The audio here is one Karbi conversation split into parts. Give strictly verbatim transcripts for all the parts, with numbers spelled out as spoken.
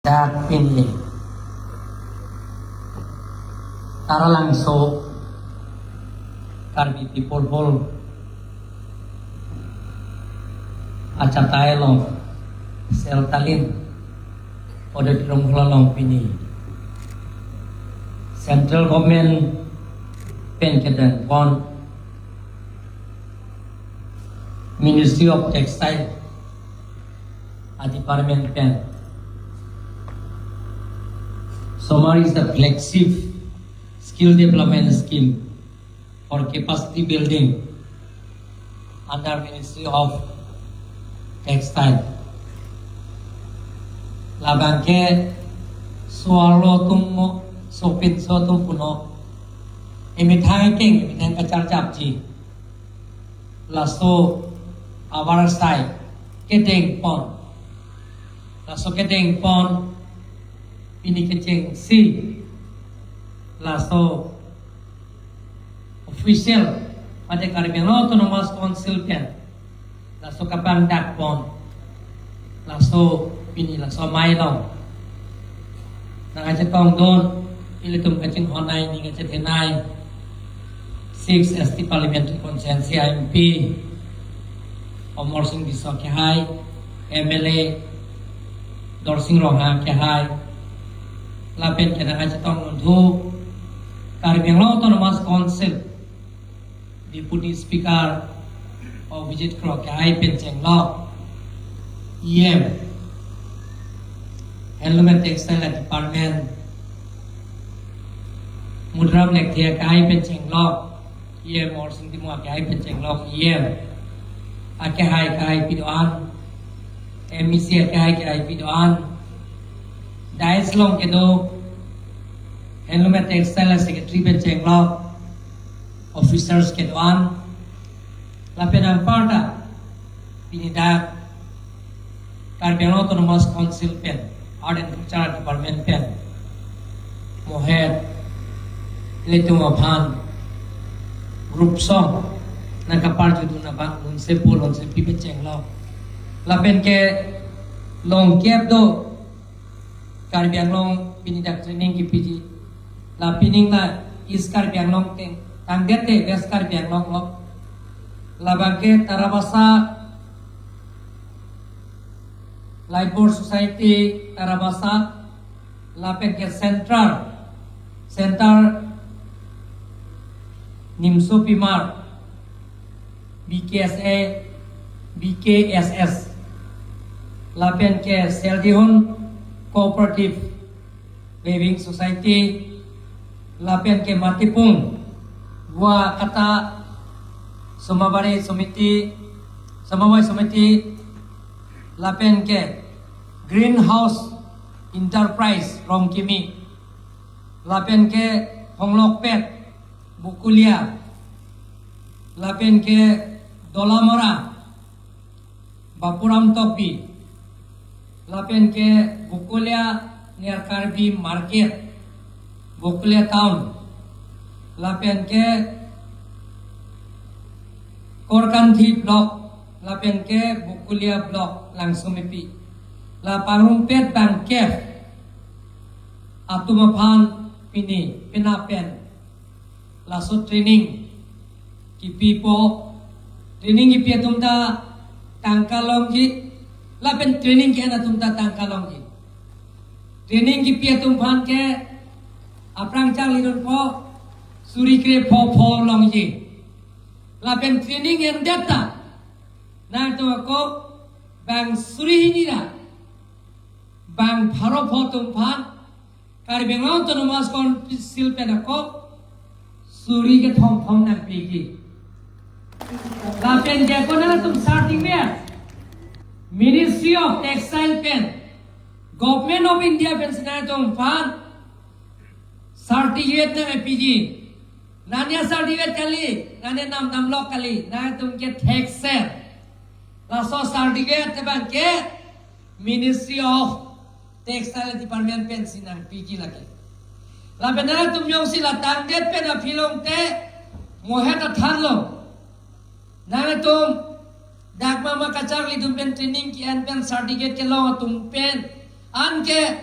Dak pini Taralangso Karbi People Hall achatai along, Seltalin Auditorium Hall along pini Central Government pen kedengpon Ministry of Textile a department pen SOMAR is the flagship skill development scheme for capacity building under Ministry of Textile. Labang ke so-arlo atum mo, sopinso atum punon, emethang keng, emethang kacharjapji. Laso avarsai kedengpon, laso kedengpon pini kechengsi laso official pada Karbi Anglong Autonomous Council pen laso kapangdakpon, laso pini laso amei along nangkachetongdun ilitum kachinghon nei, ning kachethenei, six S T Parliamentary Constituency M P Amarsing Tisso kehai, M L A Dorsing Ronghang kehai, lapen ke nangkachetongdun thu Karbi Anglong Autonomous Council Deputy Speaker Avijit Kro kehai pen chenglok, E M Handloom and Textile Department Mudaram Lekthe kehai pen chenglok, E M Amarsing Timung kehai pen chenglok, E M akehai kehai pidun, M E C akehai kehai pidun, dais along kedo Handloom and Textile Secretary pen chenglok, officers kedun, lapen anparta pini dak Karbi Anglong Autonomous Council pen Art and Culture Department pen mohet ilitum aphan group song nangkaparjudun abang lunsepo lunsepi pen chenglok, lapen ke longkep do Karbi Anglong pini dak training kipiji. La pining la East Karbi Anglong keng, tangdet te West Karbi Anglong lo. Labang ke Tarabasa Labour Society Tarabasa, lapen ke Central, Central Nimso Pimar, B K S A, B K S S, lapen ke Seldihun Cooperative Weaving Society, lapen ke Matipung Gua Kata Samabari Samiti, Samabari Samiti, lapen ke Greenhouse Enterprise Rongkimi, lapen ke Honglokpet Bokolia, lapen ke Dolamara Bapuram Tokbi, lapen ke Bokolia near Karbi Market, Bokolia Town, lapen ke Korkanthi Block, lapen ke Bokolia Block Langsomepi. La pangrumpet bangkep atum aphan pini penap pen laso training kipipo. Training kipi atum ta tangka longji, lapen training ke-en atum ta tangka longji. Training kipi atum aphan ke aphrang charlidunpo suri krepho pho longji. Lapen training endet ta nangtum ako bang suri hini ra bang pharo pho atum aphan Karbi Anglong Autonomous Council pen ako suri kethom thom nangpiji. Lapen ke konat atum certificate, Ministry of Textile pen, Government of India pensi nangtum aphan certificate nangpiji. Nangli certificate kali, nangli nam damlok kali, nangtum ke thekser. Laso certificate abang ke Ministry of Textile Department pensi nangpiji lake. Lapen nangtum jongsi la tangdet pen aphi long te mohet athan lo. Nangtum dak mama kacharlidun pen training ke-en pen certificate kelong atum pen anke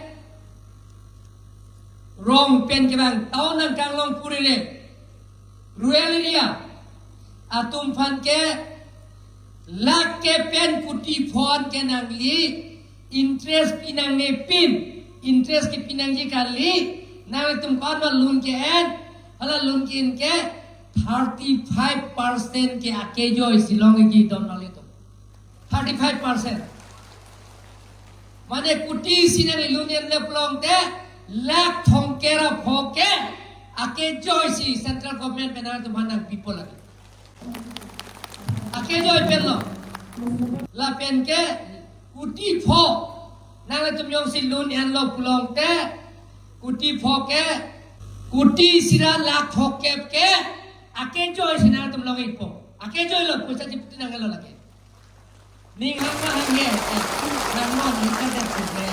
rong pen kevang town nangkanglong purere, rural area atum aphan ke lakh kep pen kuti pho an ke nangli, interest pi nangne pin, interest kepi nangji kali. Nanglitum ko-an ma loan ke-en, hala loan ke-en ke thirty-five percent ke akejoi si longji don nanglitum. Thirty-five percent. Mane kuti isi nangli loan enlo pulote lakh thomkep ra pho ke akejoi si central government pen nangtum aphan nangpipo lagi. Akejoi penlo. Lapen ke kuti pho nanglitum jongsi loan enlo pulote kuti pho ke, kuti isi ra lakh thomkep ke akejoi si nangtum longpo. Akejoilo, poisa chipti nanglo lake. Ning hang ma hanghe. Nang non ning ka det kute.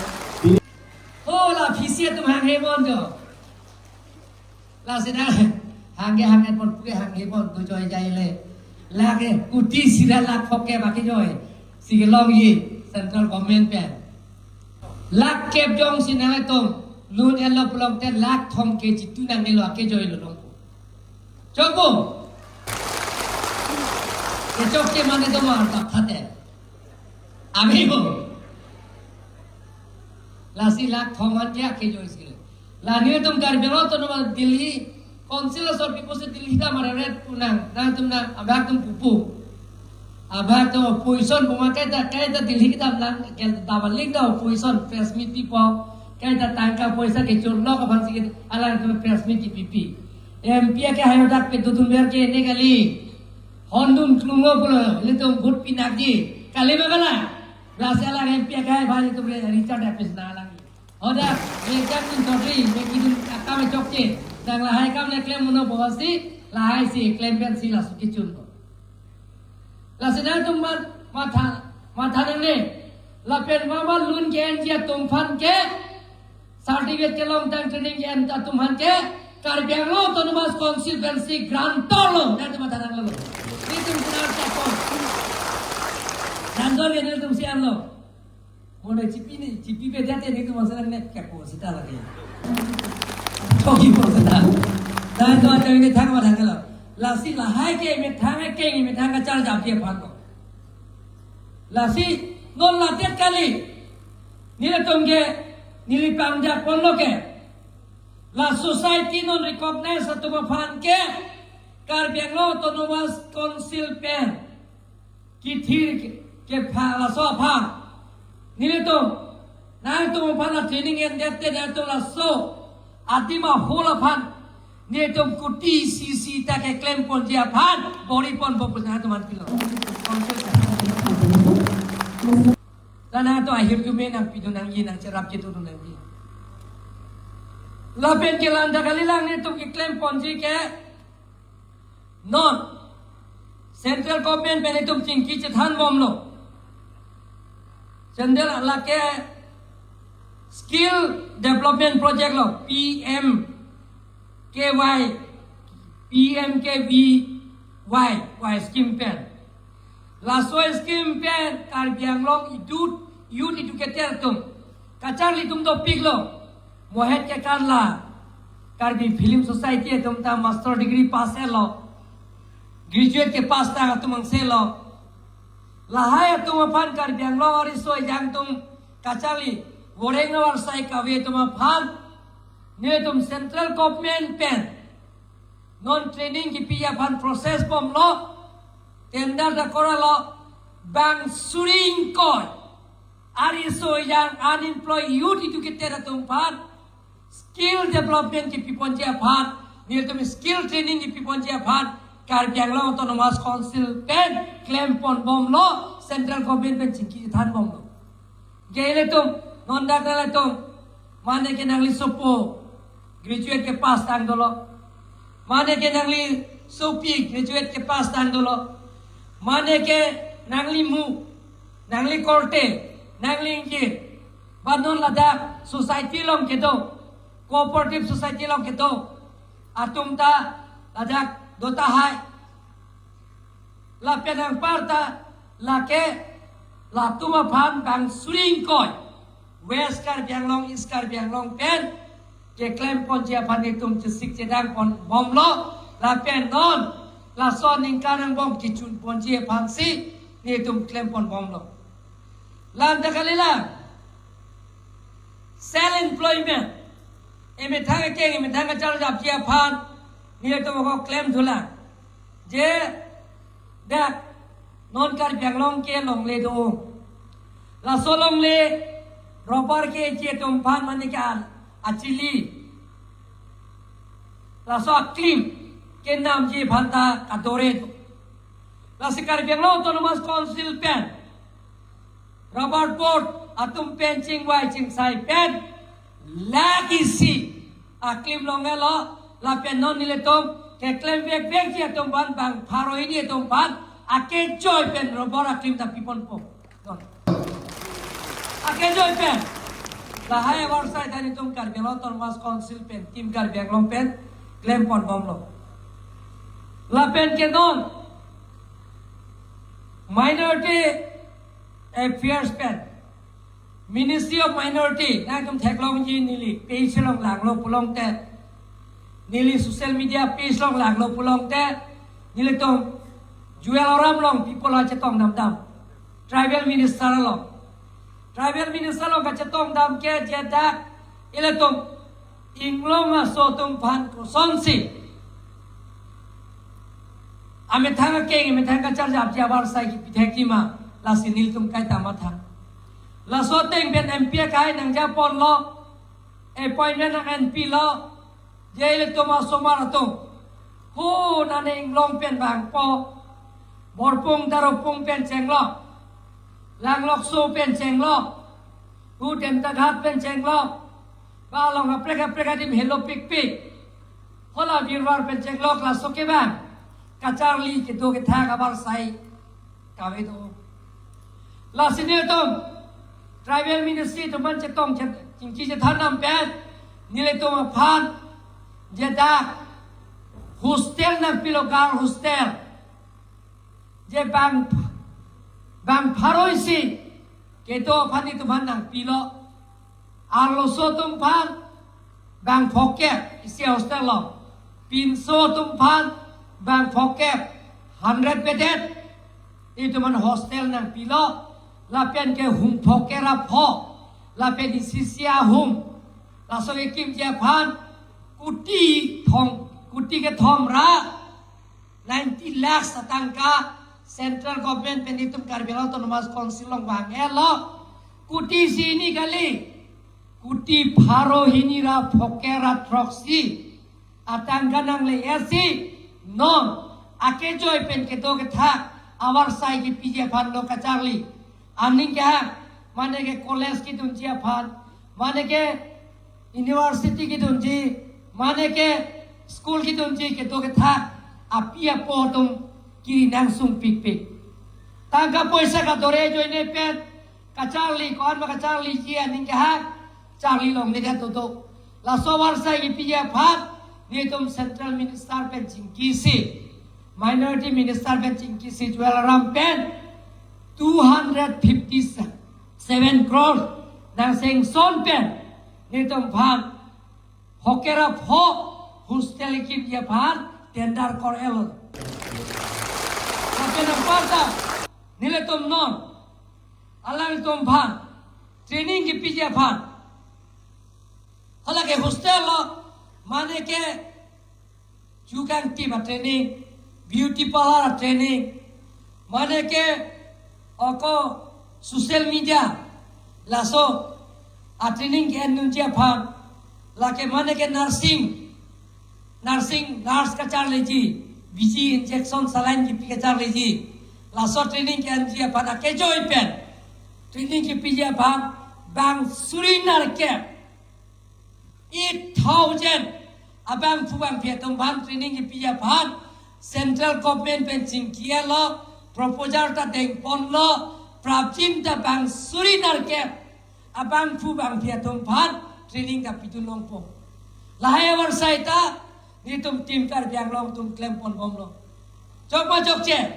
Ho, la P C atum hanghe bon jo. Lasi nang hanghe hanghe bon, puke hanghe bon, dojoi jaile. Lake kuti isi ra lakh thomkep akejoi si kelongji central government pen. Lakh kep jongsi nanglitum loan enlo pulote lakh thomkep chitu nangnelo, akejoilo longpo. Chokpo. Kechokche mane do mar ta thate. Ami bo. Lasi lakh thom an ke akejoi si. La nelitum Karbi Anglong Autonomous Delhi Council asor pipo si Delhi ta mare ret punang. Nangtum nang abhag tum pupu. Abhag tum opposition puma kaita, kaita Delhi kedam lang, ke dabaling ta opposition press meet pipo. Kaita tangka poisa kechorlok aphan si ke alangtum press meet kepipi. M P ake hayo dak pe dudun ber ke ne kali. Hondun klungo pulo, nelitum vote pinakji. Kali ma kala? Lasi alang M P ake hai bhai nelitum re Richard Apis nanglang. Hodak, me jak ning todri, me kidun akam chokche. Nang lahai kam le klem mono bohasi, lahai si klem pen si laso kechun ko. Lasi nangtum mat, matha, matha nangne. Lapen mama loan ke-enji atum aphan ke, certificate kelongtang training ke-en atum aphan ke, Karbi Anglong Autonomous Council pen si grant tolo, nangtum matha nanglo. Nelitum sinar chakon. Nangdor ke nelitum si anlo. Mone chipi ni, chipi pe jate nelitum masalah ne kapo sita lagi. Choki po sita. Nangtum aja ini thang ma thang lo. Lasi lahai ke methang ke methang kachal jam dia phan ko. Lasi non ladet kali. Nelitum ke, neli pangja ponlo ke. La society non recognize atum aphan ke Karbi Anglong Autonomous Council pen kithir ke, kepha laso aphan. Nelitum, nangtum aphan la training endet te nangtum laso adim ahol aphan. Nelitum kuti isi isi ta keklem ponji aphan, bor-i ponpo pu nangtum aphan pilo. La nangtum ahirjume nangpidun nangji, nangcherap chedun nangji. Lapen ke landa kali lang nelitum keklem ponji ke non central government pen itum chingki chethan bomlo. Central lake skill development project lo, P M K Y, P M K V Y, Y scheme pen. Laso scheme pen Karbi Anglong idut youth educator atum kacharli atum dopiklo. Mohet ke karla Karbi Film Society atum ta master degree pass etlo, graduate ke pass tang atum angselo. Lahai atum aphan Karbi Anglong ariso ejang atum kacharli voreng avar sai kave atum aphan nelitum central government pen non training kipi aphan process bomlo, tender ta koralo, bang suri ingkoi ariso ejang unemployed youth educator atum aphan skill development kipi ponji aphan, nelitum skill training kipi ponji aphan Karbi Anglong Autonomous Council pen klem pon bomlo, central government pen chingki than bomlo. Ke ilitum, non dak nanglitum, mane ke nangli sopo graduate ke pass tang dolo, mane ke nangli sopi graduate ke pass tang dolo, mane ke nangli mu, nangli korte, nangli ingkir, ba non ladak society along kedo, cooperative society along kedo atum ta ladak do tahai. Lapen anparta lake latum aphan bang suri ingkoi West Karbi Anglong, East Karbi Anglong pen keklem ponji aphan netum chesik chedang pon bomlo, lapen non laso aningkan angbong kechun ponji aphansi netum klem pon bomlo. Lam ta kalilang, self employment, emethang akeng emethang kacharjapji aphan netum ako klem thulang. Je dak non Karbi Anglong ke longle do. Laso longle rubber ke-eji atum aphan mane ke an achili, laso aklim kenamji aphan ta kadore do. Lasi Karbi Anglong Autonomous Council pen rubber board atum pen chingvai chingsai pen lakh isi aklim longelo, lapen non nelitum keklem vekvekji atum aphan bang pharo hini atum aphan akejoi pen rubber aklim ta piponpo. Non akejoi pen lahai avarsai ta netum Karbi Anglong Autonomous Council pen, Team Karbi Anglong pen klem pon bomlo. Lapen ke non Minority Affairs pen, Ministry of Minority, nangtum theklongji, neli page along langlo pulote, neli social media page along langlo pulote, nelitum Juel Oram along people achetong damdam, Tribal Minister along. Tribal Minister along kachetong dam ke je dak ilitum inglong aso atum aphan kosonsi amethang akeng emethang kacharjapji avarsai kipi thekji ma, lasi nelitum kaita matha. Laso ateng pen M P akai nangjaponlo, appointment nang-enpilo, je ilitum asomar atum hu nane inglong pen vangpo, Borpung Darupung pen chenglok, Langlokso pen chenglok, hu Demtaghat pen chenglok, ba along kaprek kaprek adim helo pikpik, hala Birwar pen chenglok, laso ke bang kacharli kedo kethak avarsai kave do. Lasi nelitum Tribal Ministry atum aphan chetong chet-, chingki chethan dam pen nelitum aphan je dak hostel nangpilo, girl hostel, je bang, bang pharo isi kedo aphan netum aphan nangpilo. Arloso atum aphan bang phokep isi hostel lo. Pinso atum aphan bang phokep, hundred bedded, itum aphan hostel nangpilo. Lapen ke hum phokep ra pho, lapen isi isi ahum, laso kekimji aphan kuti thom, kuti kethom ra ninety lakhs atangka Central Government pen itum Karbi Anglong Autonomous Council along vanglo. Kuti isi hini kali, kuti pharo hini ra phokep ra throksi atangka nangle-etsi non akejoi pen kedo kethak avarsai kipiji aphan lo kacharli. Aning kehang, mane ke college kedunji aphan, mane ke university kedunji, mane ke school kedunji, kedo kethak api apo atum kiri nangsung pikpik. Tangka poisa kadore ajoine pen kacharli, ko-an ma kacharliji aning kehang, charli longledet do. Laso avarsai kipiji aphan netum Central Minister pen chingkisi, Minority Minister pen chingkisi, Juel Oram pen two hundred fifty-seven crore nang sanction pen netum aphan phokep ra pho hostel kekimji aphan tender kor-etlo. Lapen anparta nelitum non alangtum aphan training kipiji aphan, hala ke hostel lo, mane ke ju kangtip atraining, beauty parlour atraining, mane ke ako social media, laso atraining ke-endunji aphan, lake mane ke nursing, nursing, nurse kacharliji, B G injection saline kipi kacharliji, laso training ke-enji aphan akejoi pen training kipiji aphan bang suri nerkep, eight thousand abangphu bangphi atum aphan training kipiji aphan Central Government pen chingkilo, proposal ta dengponlo, prapjin ta bang suri nerkep abangphu bangphi atum aphan training ta pidun longpo. Lahai avarsai ta netum Team Karbi Anglong atum klem pon bomlo. Chokma chokche,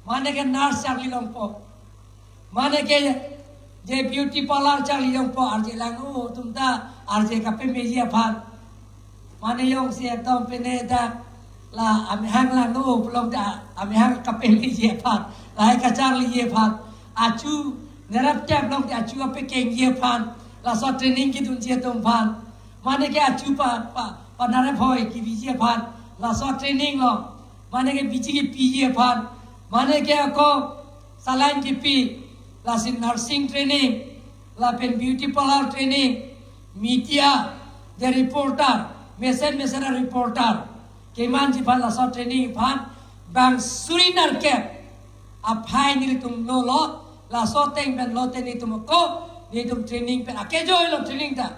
mane ke nurse charli longpo, mane ke je beauty parlour charli longpo, arje lang-o atum ta, arje kapemeji aphan, Mane jongsi ekdom pine dak la amehang langno pulote amehang kapeliji aphan, lahai kacharliji aphan. Achu nerap tep pulote achu kapekengji aphan, laso training kedunji atum aphan. Mane ke achu pa pa pa nerap hoi kebiji aphan, laso training lo. Mane ke biji kepiji aphan, mane ke ako saline kepi, lasi nursing training, lapen beauty parlor training, media, the reporter, mesen mesen a-reporter kemanji aphan laso training aphan bang suri nerkep aphai nelitum lolo. Laso ateng pen lote nelitum ako, nelitum training pen akejoi lo training ta.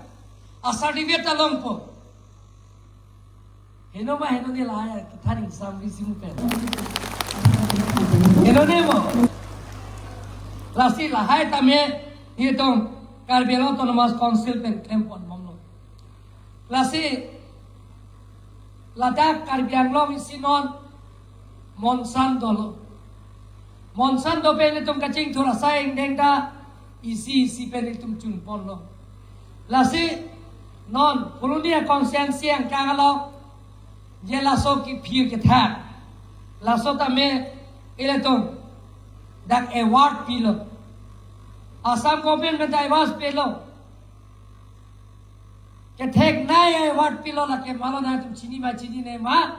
A-certificate ta longpo. Heno ma heno ne lahai kethan ingsam bisi mu pen. Heno ne mo. Lasi lahai tame nelitum Karbi Anglong Autonomous Council pen klempon bomlo. Lasi ladak Karbi Anglong isi non Monsam dolo. Monsam do pen nelitum kachingthur asai ingdeng ta isi isi pen nelitum chunponlo. Lasi non Phuloni a-constituency angkang along je laso kephir kethak, laso tame ilitum dak award pilo. Assam government pen ta award pilo. Kethek nai award pilo, lake malo, nangtum chini ma chinine ma?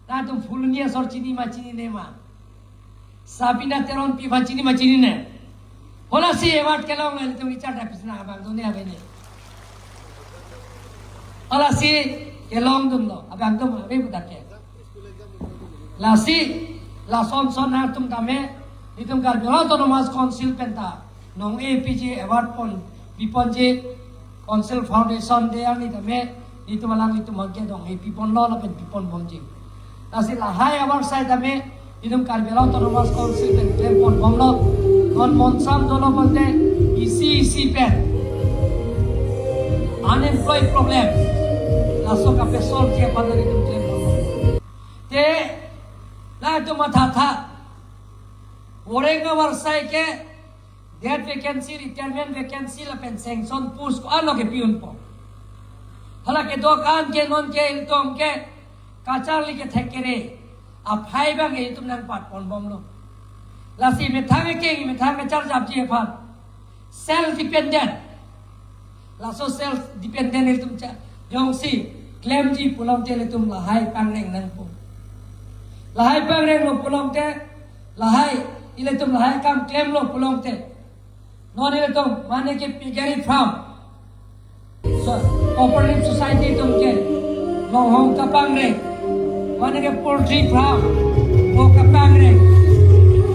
Nangtum Phuloni asor chini ma chinine ma? Sabina Teronpi aphan chini ma chinine? Halasi award kelong lo, nelitum ichar da pisna abang done abene. Halasi kelongdunlo, abang dun ave pu dak ke. Lasi lason son nangtum tame, nelitum Karbi Anglong Autonomous Council pen ta nong-e piji, award pon, piponji, Council Foundation Day arni tame nelitum alanglitum abangke nong-e piponlo lapen piponbomji. Lasi lahai award asai tame nelitum Karbi Anglong Autonomous Council pen klempon bomlo. Non Monsam dolo pulote isi isi pen unemployed problem laso kape-solve ji aphan nelitum klempon bomlo. Te nangtum mathatha, voreng award asai ke, dead vacancy, retirement vacancy lapen sanction post ko-an lo kepi unpo. Hala kedo-an ke non ke ilitum ke kacharli kethek kere aphai abang ilitum nangpatpon bomlo. Lasi methang ekeng methang kacharjapji aphan self dependent. Laso self dependent ilitum cha jongsi klemji pulote ilitum lahai pangreng nangpo. Lahai pangrenglo pulote, lahai ilitum lahai kam klemlo pulote, non ilitum mane ke piggery farm, so, cooperative society atum ke longhong kapangreng, mane ke poultry farm, mo kapangreng,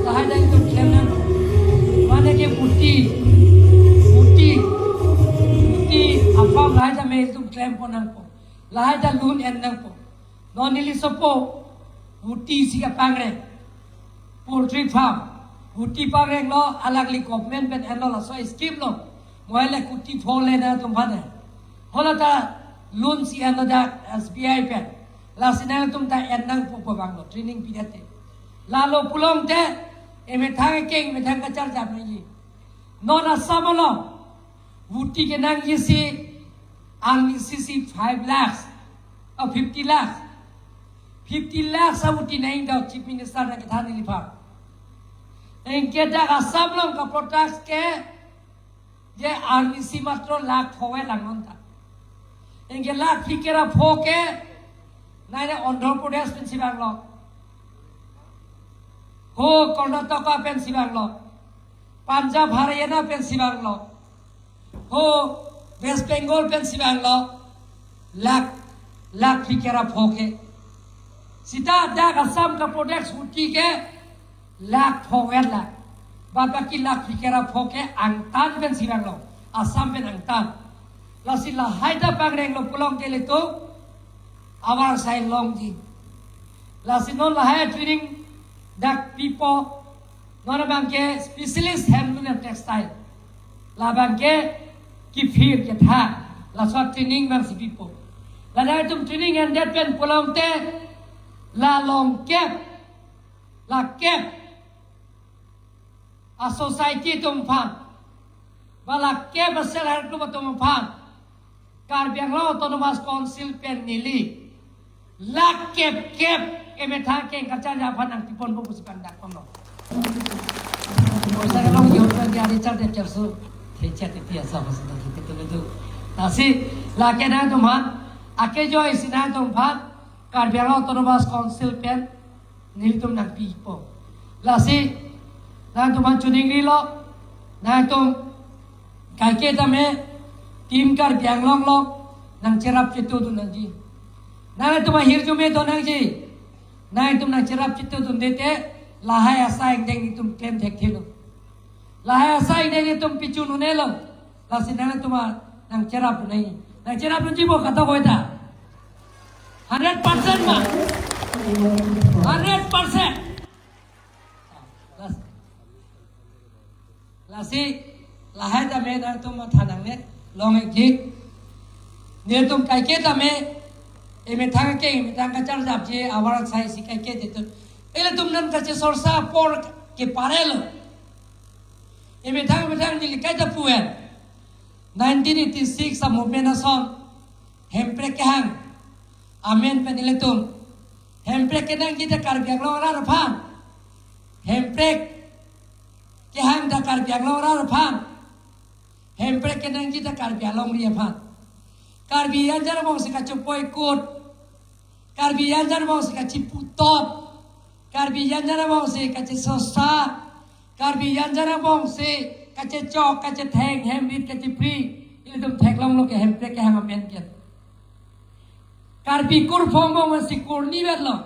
lahai ta ilitum klem nang. Mane ke buti, buti, buti a-farm lahai tame ilitum klempon nangpo, lahai ta loan en nangpo. Non neli sopo buti isi kapangreng, poultry farm, buti pangrenglo, alangli government pen enlo, laso scheme lo, mo ele kuti pho le nangtum aphan. Hala ta loan si enlo dak S B I pen. Lasi nangtum ta en nangpo pu abanglo, training pidet te. Lalo pulote emethang ekeng methang kacharjap nangji. Non Assam along buti kenangji si, angni isi si five lakhs, oh, fifty lakhs. Fifty lakhs abuti nangji do Chief Minister nangkethan neliphan. Anke dak Assam along ka-produce ke je angni isi matro lakh pho-et lang non ta. Anke lakh phlikep ra pho ke nai ne Andhra Pradesh pensi vanglo, ho Karnataka pensi vanglo, Punjab Haryana pensi vanglo, ho West Bengal pensi vanglo, lakh, lakh phlikep ra pho ke. Seta dak Assam ka-produce buti ke lakh pho-et lang. Bad baki lakh phlikep ra pho ke angtan pensi vanglo, Assam pen angtan. Lasi lahai ta pangrenglo pulote ilitum award asai longji. Lasi non lahai training dak pipo, non abangke specialist handloom and textile, labangke kephir kethak, laso training abangsi pipo. La nangtum training endet pen pulote la longkep, la kep a-society atum aphan, ba la kep a-self help group atum aphan Karbi Anglong Autonomous Council pen neli lakh kep kep emethang keng kacharjap aphan nangpiponpo pusi pangdakponlo. Poisa kelong di hotel di ari char de charso. Kechat iti asa pasal tadi betul itu. Lasi lake nangtumphan, ake joy si nangtumphan, Karbi Anglong Autonomous Council pen nelitum nangpipo. Lasi nangtumphan choningrilo, nangtum kaike tame Team Karbi Anglong lo nangcherap chetudun nangji. Nangtum ahirjume do nangji. Nangtum nangcherap chetudunde te lahai asai angdeng nelitum klem thekthelo. Lahai asai angdeng nelitum pichun unelo. Lasi nangtum nangcherap nangji. Nangcherapdunji bo katok hoi ta. Hundred percent ma. Hundred percent. Las-, lasi lahai tame nangtum matha nangne long-ikji. Nelitum kaike tame emethang keng, emethang kacharjapji avar sai si kaike tame ilitum nangkachesorsa apor ke parelo. Emethang emethang neli kaita pu-en. Nineteen eighty-six a-movement ason hemprek kehang amen pen ilitum hemprek kenangji ta Karbi Anglong arat aphan. Hemprek kehang ta Karbi Anglong arat aphan. Hemprek kenangji ta Karbi alongri aphan. Karbi anjan angbong si kachepoikut. Karbi anjan angbong si kacheputot. Karbi anjan angbong si kachesorsa. Karbi anjan angbong si kachechok, kachetheng, hemrit, kachepri. Ilitum theklonglo ke hemprek kehang amen ke. Karbi kurphong angbong si kurni vetlo.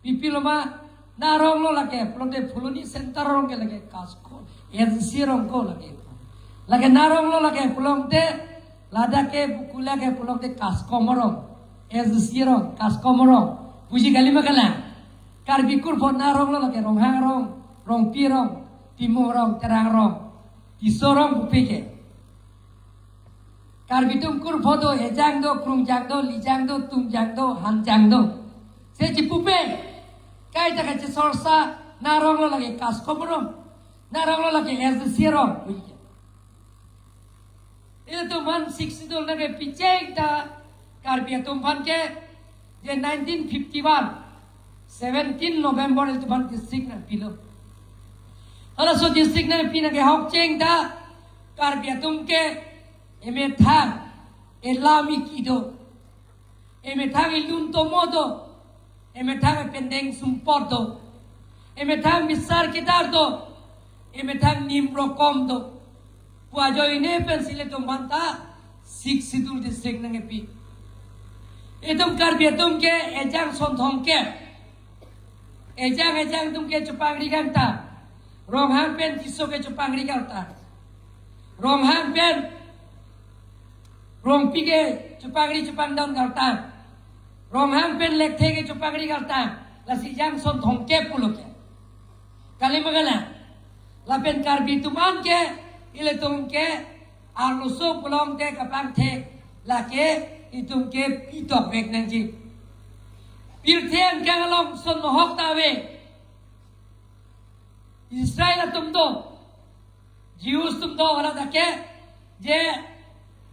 Pipiloma, narong lo lake, pulote Phuloni center arong ke lake KASCOM, S D C arong ko lake. Lake narong lo lake, pulote ladak ke buku lake, pulote KASCOM arong, S D C arong, KASCOM arong. Puji kali ma kalang. Karbi kurphong narong lo lake, Ronghang arong, Rongpi arong, Timung arong, Terang arong, Tisso arong pupe ke. Karbi atum kurphong do, Ejang do, Krungjang do, Lijang do, Tungjang do, Hanjang do. Se chipupe, kaita kachesorsa, narong lo lake KASCOM arong, narong lo lake S D C arong. Ilitum aphan Sixth Schedule nangkepi cheng ta Karbi atum aphan ke, je nineteen fifty-one, seventeen November ilitum aphan district nangpilo. Halaso district nangpi nangkehok cheng ta Karbi atum ke emethang elam iki do. Emethang elun tomo do. Emethang ependeng sumpot do. Emethang bisar kedar do. Emethang nim rokom do. Pu ajoine pensi ilitum aphan ta Sixth Schedule district nangkepi. Itum Karbi atum ke Ejang Sonthong ke. Ejang Ejang atum ke chepangri kangtang. Ronghang pen Tisso ke chepangri kangtang. Ronghang pen Rongpi ke chepangri chepangdon kangtang. Ronghang pen Lekthe ke chepangri kangtang. Lasi Ejang Sonthong ke pulo ke. Kali ma kalang. Lapen Karbi atum an ke, ilitum ke, arloso pulote kapangthek, lake itum ke pitokvek nangji. Pirthe angkang along son mohok ta ave. Israel atum do, Jews atum do, hala ta ke, je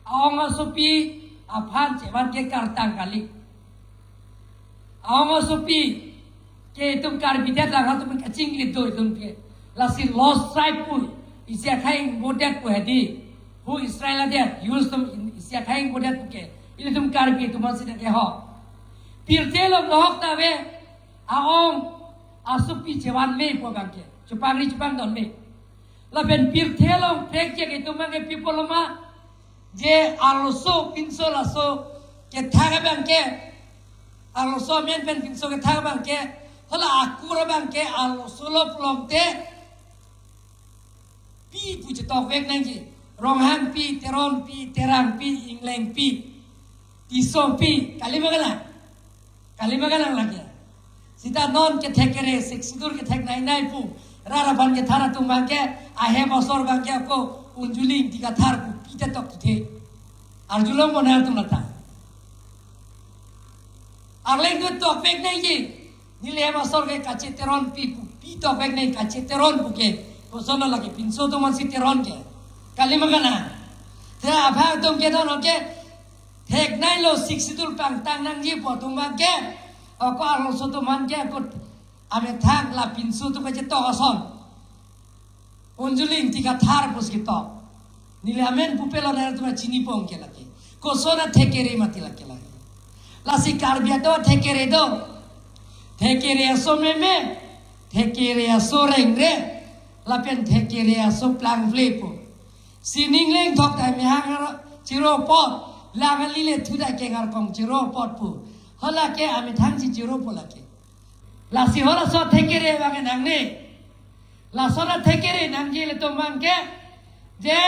aong asopi aphan chevan ke kartang kali. Aong asopi ke itum Karbi det lang atum kachinglit do itum ke. Lasi lost tribe pu, isi akhai ingbodet pu hedi. Hu Israel adet, Jews atum in-, isi akhai ingbodet pu ke. Ilitum Karbi atum aphansi nangkehok. Pirthe along mohok ta ave, aong asopi chevan me pu abang ke. Chepangri chepangdon me. Lapen pirthe along prekjak itum abang ke pi pulo ma, je arloso pinso laso kethak abang ke, arloso amen pen pinso kethak abang ke, hala akur abang ke arloso lo pulote pi pu chetokvek nangji. Ronghangpi, Teronpi, Terangpi, Inglengpi, Tissopi, kali ma kalang. Kali ma kalang lake. Seta non kethek kere, Sixth Schedule kethek nei nei pu rat aphan kethar atum abang ke, ahem asor abang ke ako Unjuli Ingti Kathar pu pi ta tok tuthe. Arjulong mo nangtum lata. Arleng tu tokvek nangji. Neli hem asor ke kacheteronpi pu, pi tokvek nang kacheteron pu ke. Koson lo lake pinso atum aphansi teron ke. Kali ma kalang. Te aphak atum ke non ke, Lo Sixth Schedule pangtang nangji pu atum abangke, ako arloso atum abangke ako amethang la pinso atum kachetok ason. Unjuling Tikathar pusi ketok. Neli amen pupelo nangtum chinipon ke lake. Koson athekere mati lake lake. Lasi Karbi atum athekere do. Thekere aso meme. Thekere aso rengre. Lapen thekere aso plangvle po. Sining lengthok ta mehang aro chiro pot. Lang alile thuda kengar kong chiro pot po. Hala ke amethang si chiro po lake. Lasi halaso athekere abang nangne. Laso athekere nangji ilitum abangke. Je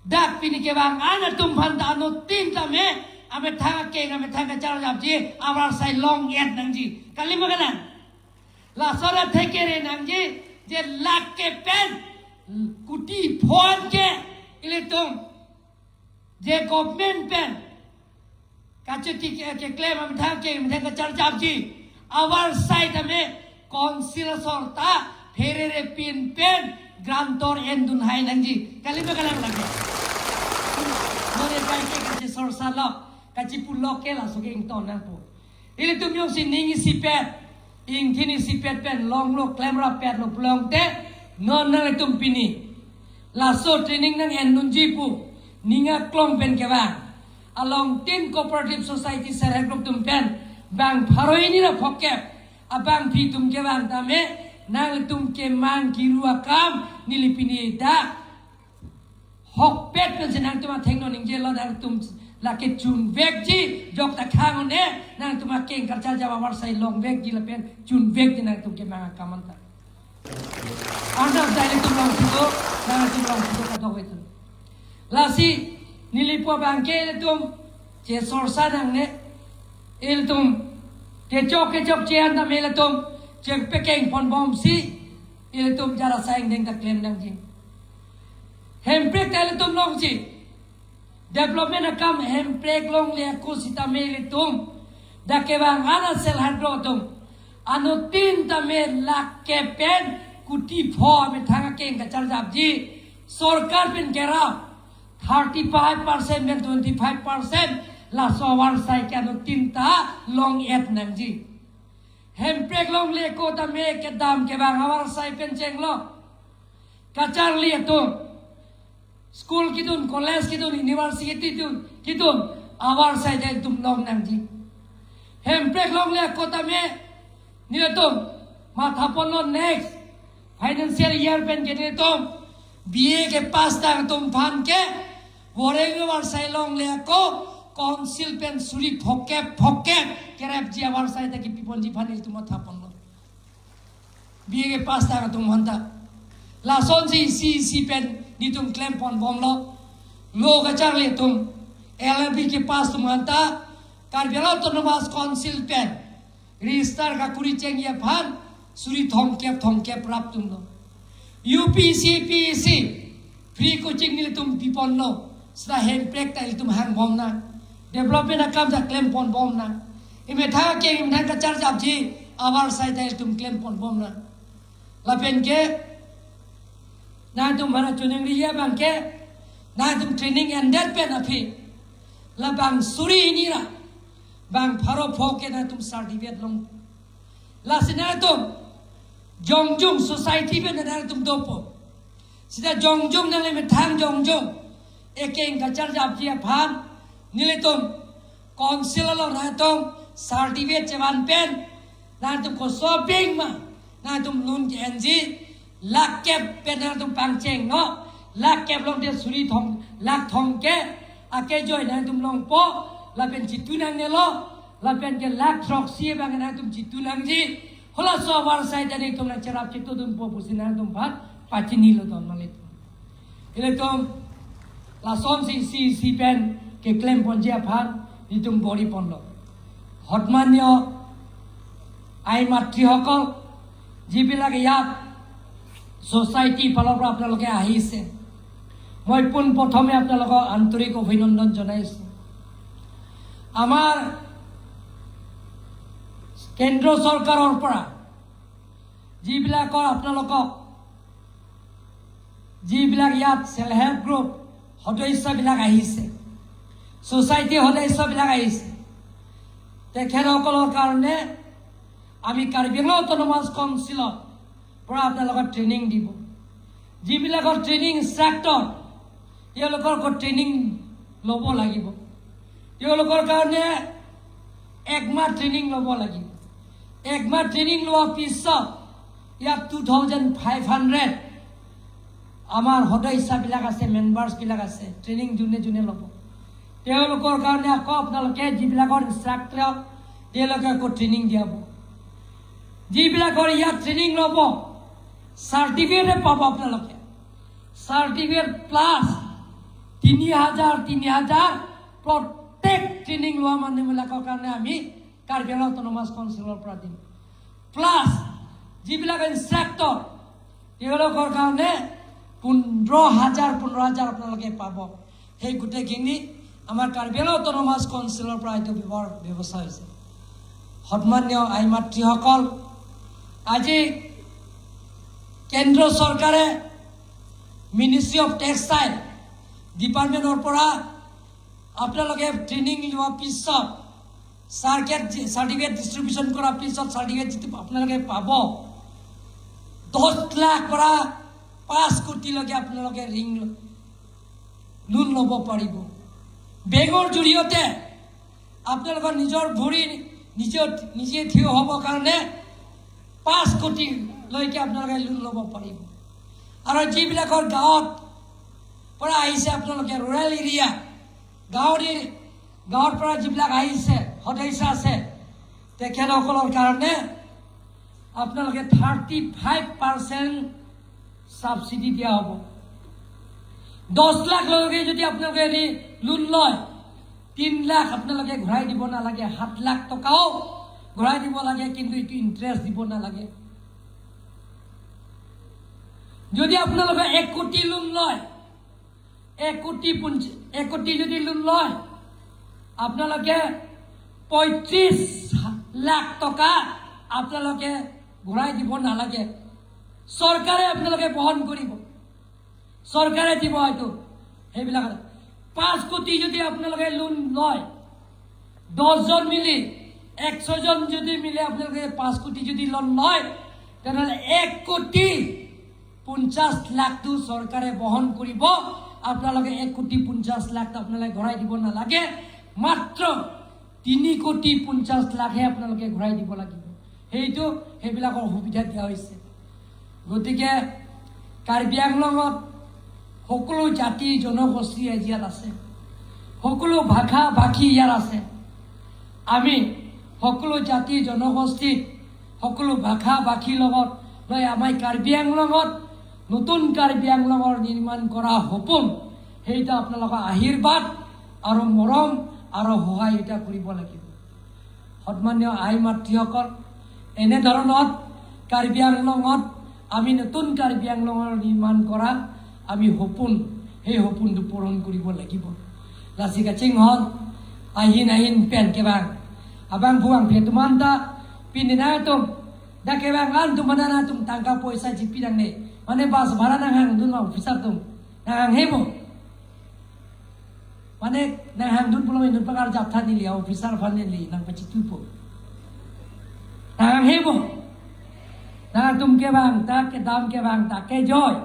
dak pini kevang an atum aphan ta anuttin tame amethang akeng amethang kacharjapji avarsai long-et nangji. Kali ma kalang? Laso athekere nangji je lake pen kuti pho an ke ilitum je government pen kachiti ke, keklem amethang akeng amethang kacharjapji avarsai tame council asor ta pherere pin pen grantor endun hai nangji. Kali ma kalang lake? None kaike kachesorsa lo, kachepu lo ke laso ke ington nangpo. Ilitum jongsi ning isipet, ingthin isipet pen longlo klemrappetlo pulote, non nanglitum pini laso training nang-endunji pu ning aklong pen kevang along tin cooperative society self help group atum pen bang pharo hini ra phokep abangpi atum kevang tame nanglitum kemang kiru akam neli pini dak hokpet pensi nangtum athengno ningjelo, nangtum lake chunvekji, jok ta khang un-e, nangtum akeng kacharjap avarsai longvekji lapen chunvekji nangtum kemang akam anta. Arnam ta ilitum longsi do, nangtum longsi do kadokave atum. Lasi neli pu abangke ilitum chesorsa nangne, ilitum kechok kechokche an tame ilitum chepekeng ponbomsi, ilitum jara saing deng ta klem nangji. Hemprek ta ilitum longji. Development akam hemprek longle ako sitame ilitum dak kevang an self help group atum anuttin tame lake pen kuti pho amethang akeng kacharjapji sorkar pen kerap thirty five percent pen twenty five percent laso avarsai ke anuttin ta long-et nangji. Hemprek longle ako tame kedam kevang avarsai pen chenglo. Kacharli atum, school kedun, college kedun, university kedun, kedun, avarsai ta ilitum long nangji. Hemprek longle ako tame nelitum mathaponlo next financial year pen ke nelitum B A kepass tang atum aphan ke voreng avarsai longle ako council pen suri phokep phokep kerapji avarsai ta kepiponji aphan nelitum mathaponlo. B A kepass tang atum aphanta. Lasonsi isi isi pen nelitum klem ponbomlo. Lo kacharli atum, L L B kepass atum aphanta Karbi Anglong Autonomous Council pen register kakuri chengji aphan suri thomkep thomkep rap atumlo. U P C, P E C, free coaching nelitum piponlo. Seta hemprek ta ilitum hangbom nang. Development akam ta klem ponbom nang. Emethang akeng emethang kacharjapji avarsai ta ilitum klem ponbom nang. Lapen ke nangtum mana chuning ri ya abangke nangtum training ended pen aphi labang suri hini ra bang pharo pho ke nangtum certificate long. Lasi nangtum jongjung society pen nangtum dopo. Seta jongjung nangli methang jongjung ekeng kacharjapji aphan nelitum council along nangtum certificate chevan pen nangtum kosobing ma nangtum loan ke-enji lakh kep pen nangtum pangcheng no lakh kep longte suri thom lakh thomkep akejoi nangtum longpo lapen chitu nangnelo lapen ke lakh throksi abang nangtum chitu nangji. Halaso avarsai ta nelitum nangcherap chitudunpo pusi nangtum aphan pachinilo don malitum. Ilitum lasonsi isi isi pen keklem ponji aphan nelitum bor-i ponlo. সন্মানীয় আই মাতৃসকল, যিবিলাক ইয়াত ছ'চাইটি ফালৰ পৰা আপোনালোকে আহিছে, মই পোনপ্ৰথমে আপোনালোকক আন্তৰিক অভিনন্দন জনাইছোঁ। আমাৰ কেন্দ্ৰ চৰকাৰৰ পৰা যিবিলাকৰ আপোনালোকক যিবিলাক ইয়াত ছেল্ফ হেল্প গ্ৰুপ সদস্যবিলাক আহিছে, ছ'চাইটি সদস্যবিলাক আহিছে, তেখেতসকলৰ কাৰণে আমি কাৰ্বি আংলং অট'নমাছ কাউন্সিলৰ পৰা আপোনালোকক ট্ৰেইনিং দিব। যিবিলাকৰ ট্ৰেইনিং ইনষ্ট্ৰাক্টৰ, তেওঁলোকৰ আকৌ ট্ৰেইনিং ল'ব লাগিব। তেওঁলোকৰ কাৰণে একমাহ ট্ৰেইনিং ল'ব লাগিব। একমাহ ট্ৰেইনিং লোৱাৰ পিছত ইয়াত টু থাউজেণ্ড ফাইভ হাণ্ড্ৰেড আমাৰ সদস্যবিলাক আছে, মেম্বাৰ্ছবিলাক আছে, ট্ৰেইনিং যোনে যোনে ল'ব, তেওঁলোকৰ কাৰণে আকৌ আপোনালোকে যিবিলাকৰ ইনষ্ট্ৰাক্টৰ, তেওঁলোকে আকৌ ট্ৰেইনিং দিয়াব। যিবিলাকৰ ইয়াত ট্ৰেইনিং ল'ব, চাৰ্টিফিকেটে পাব আপোনালোকে। চাৰ্টিফিকেট প্লাছ তিনি হাজাৰ, তিনি হাজাৰ প্ৰত্যেক ট্ৰেইনিং লোৱা মানুহবিলাকৰ কাৰণে আমি কাৰ্বি আংলং অট'নমাছ কাউন্সিলৰ পৰা দিম। প্লাছ যিবিলাক ইনষ্ট্ৰাক্টৰ, তেওঁলোকৰ কাৰণে পোন্ধৰ হাজাৰ, পোন্ধৰ হাজাৰ আপোনালোকে পাব। সেই গোটেইখিনি আমাৰ কাৰ্বি আংলং অট'নমাছ কাউন্সিলৰ পৰা এইটো ব্যৱহাৰ, ব্যৱস্থা হৈছে। সন্মানীয় আই মাতৃসকল, আজি কেন্দ্ৰ চৰকাৰে মিনিষ্ট্ৰী অফ টেক্সটাইল ডিপাৰ্টমেণ্টৰ পৰা আপোনালোকে ট্ৰেইনিং লোৱাৰ পিছত চাৰ্কেট, চাৰ্টিফিকেট ডিষ্ট্ৰিবিউশ্যন কৰাৰ পিছত চাৰ্টিফিকেট যিটো আপোনালোকে পাব, দহ লাখ পৰা পাঁচ কোটিলৈকে আপোনালোকে ঋণ, লোন ল'ব পাৰিব। বেংকৰ জৰিয়তে আপোনালোকৰ নিজৰ ভৰি নিজে, নিজে থিয় হ'ব কাৰণে পাঁচ কোটিলৈকে আপোনালোকে লোন ল'ব পাৰিব। আৰু যিবিলাকৰ গাঁৱত পৰা আহিছে আপোনালোকে, ৰুৰেল এৰিয়া, গাঁৱৰ এই, গাঁৱৰ পৰা যিবিলাক আহিছে, সদস্য আছে, তেখেতসকলৰ কাৰণে আপোনালোকে থাৰ্টি ফাইভ পাৰ্চেণ্ট ছাবচিডি দিয়া হ'ব। দহ লাখলৈকে যদি আপোনালোকে ঋ-, লোন লয়, তিন লাখ আপোনালোকে ঘূৰাই দিব নালাগে, সাত লাখ টকাও ঘূৰাই দিব লাগে, কিন্তু এইটো ইণ্টাৰেষ্ট দিব নালাগে। যদি আপোনালোকে এক কোটি লোন লয়, এক কোটি পঞ্চ-, এক কোটি যদি লোন লয়, আপোনালোকে পঁয়ত্ৰিশ লাখ টকা আপোনালোকে ঘূৰাই দিব নালাগে, চৰকাৰে আপোনালোকে বহন কৰিব, চৰকাৰে দিব এইটো। সেইবিলাক পাঁচ কোটি যদি আপোনালোকে লোন লয়, দহজন মিলি, একশজন যদি মিলি আপোনালোকে পাঁচ কোটি যদি লোন লয়, তেনেহ'লে এক কোটি পঞ্চাশ লাখটো চৰকাৰে বহন কৰিব। আপোনালোকে এক কোটি পঞ্চাশ লাখটো আপোনালোকে ঘূৰাই দিব নালাগে, মাত্ৰ তিনি কোটি পঞ্চাশ লাখহে আপোনালোকে ঘূৰাই দিব লাগিব। সেইটো, সেইবিলাকৰ সুবিধা দিয়া হৈছে। গতিকে কাৰ্বি আংলঙত সকলো জাতি জনগোষ্ঠী আজি ইয়াত আছে, সকলো ভাষা ভাষী ইয়াত আছে। আমি সকলো জাতি জনগোষ্ঠী, সকলো ভাষা ভাষীৰ লগত লৈ আমাৰ কাৰ্বি আংলঙত নতুন কাৰ্বি আংলঙৰ নিৰ্মাণ কৰা সপোন, সেইটো আপোনালোকৰ আশীৰ্বাদ আৰু মৰম আৰু সহায় এটা কৰিব লাগিব। সন্মানীয় আই মাতৃসকল, এনেধৰণত কাৰ্বি আংলঙত আমি নতুন কাৰ্বি আংলঙৰ নিৰ্মাণ কৰা আমি সপোন, সেই সপোনটো পূৰণ কৰিব লাগিব। Lasi kachinghon, ahin ahin pen kevang, abang buang phe tumanta, pini nangtum, dak kevang an tum mana nangtum tangka poisa jipi nangne, mane bus bhara nanghangdun ma officer atum, nanghanghe bo. Mane nanghangdun pulo indun pakar japtha neli, officer aphan neli nangpachitupo. Nanghanghe bo. Nangtum kevang ta kedam, kevang ta kejoi.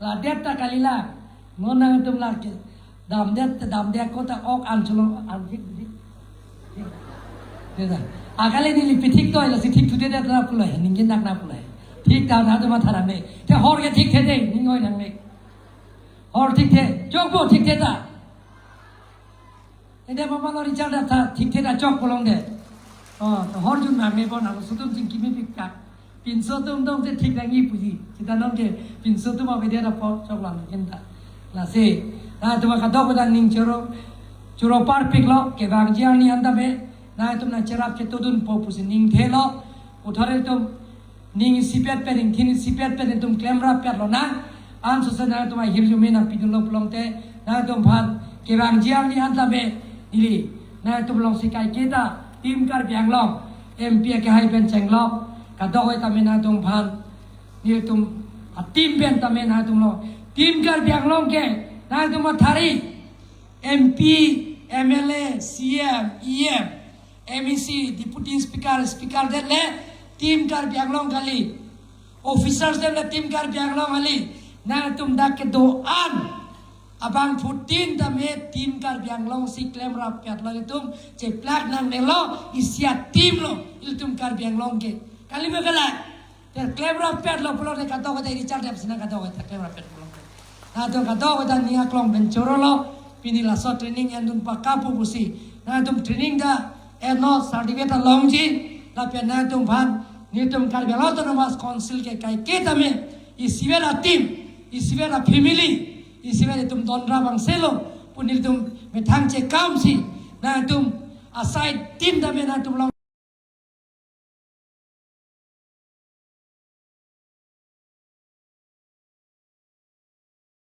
Ladet ta kalilang. Ngo nangtum la ke damdet ta damdet ko ta ok an chulo an thik thik. Deda. Akale neli pithik toi, lasi thik thude det la pulai, ningje nak na pulai. Thik ta nangtum matha nangne. Te hor ke thikthe de, ning oi nangne. Hor thikthe, chokpo thikthe ta. Ede mama lo Richard da ta thikthe ta chok polong de. Oh, to hor jun nangne po nang sutum jing kimi pik ka. Pinso atum dong te thik nangji puji. Sita nong ke pinso atum ave de da po chok lang ken ta. Lasi, nangtum kadokave ta ning choro, choro parpik lo, kevangji arni anta be, nangtum nangcherap chetodunpo pusi ning thelo, uthare atum ning isipet pen, ingthin isipet pen itum klemrap pet lonang. Ansose nangtum ahirjume nangpidunlo pulote, nangtum aphan kevangji arni anta be neli nangtum alongsi kaiketa Team Karbi Anglong, M P akehai pen chenglok, kadokave tame nangtum aphan, nelitum a-team pen tame nangtum lo. Team Karbi Anglong ke nangtum athari M P M L A, C M, E M, M E C, Deputy Speaker, Speaker det le Team Karbi Anglong kali. Officers det le Team Karbi Anglong kali. Nangtum dak kedo-an abangphutin tame Team Karbi Anglong si klemrap pet lo, ilitum cheplak nangnelo, isi a-team lo, ilitum Karbi Anglong ke. Kali ma kalang? Te klemrap pet lo pulote kadokave ta Richard Deb si nang kadokave ta klemrap pet pulote. Nangtum kadokave ta ning aklong pen choro lo, pini laso training endun pakapu pusi. Nangtum training ta enlo, certificate ta longji, lapen nangtum aphan, nelitum Karbi Anglong Autonomous Council ke kaike tame, isivet a-team, isivet a-family, isivet itum donra bangselo, pu nelitum methang chekam si, nangtum asai team tame nangtum long